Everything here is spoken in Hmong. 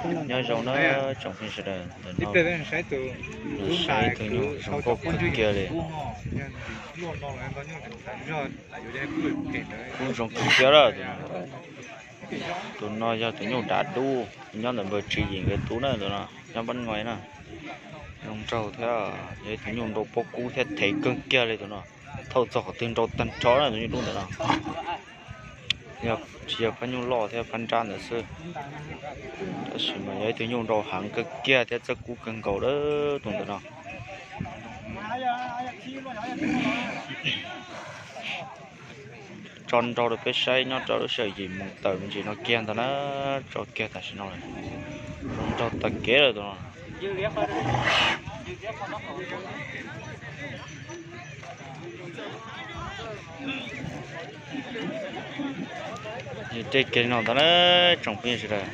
Nyob zoo na tsoom phooj ywg sawv daws, ntawm no saib tus nyuj zoo nkauj kawg kiag li. Kub zoo kawg kiag lawm. Tus no yog tus nyuj dav dub, nyob ntawm npawg Tsis Yim nkawd tub na, tus no nyob Npab Ngoi na. Zoo nraug thiab, yog ib tug nyuj nrau pob kub thiab thev kawg kiag li tus no. Thauj txog qhov twg nrau tag nrho na tus nyuj dub ntawm no. Tsis yog phab nyuj loj thiab phab nrab ntawd xwb, tab sis mas yog ib tug nyuj nrau heev kawg kiag thiab txawj kub kawg nkaus lawm tus ntawm no. Tso nrau rau peb saib nyob rau lub sij hawm yim moos tawm me ntsis no kiag ntag na, tso kiag tam sim no. Zoo nraug tag kev lawm tus no. Yog tej kiag li no ntag na tsoom phooj ywg sawv daws.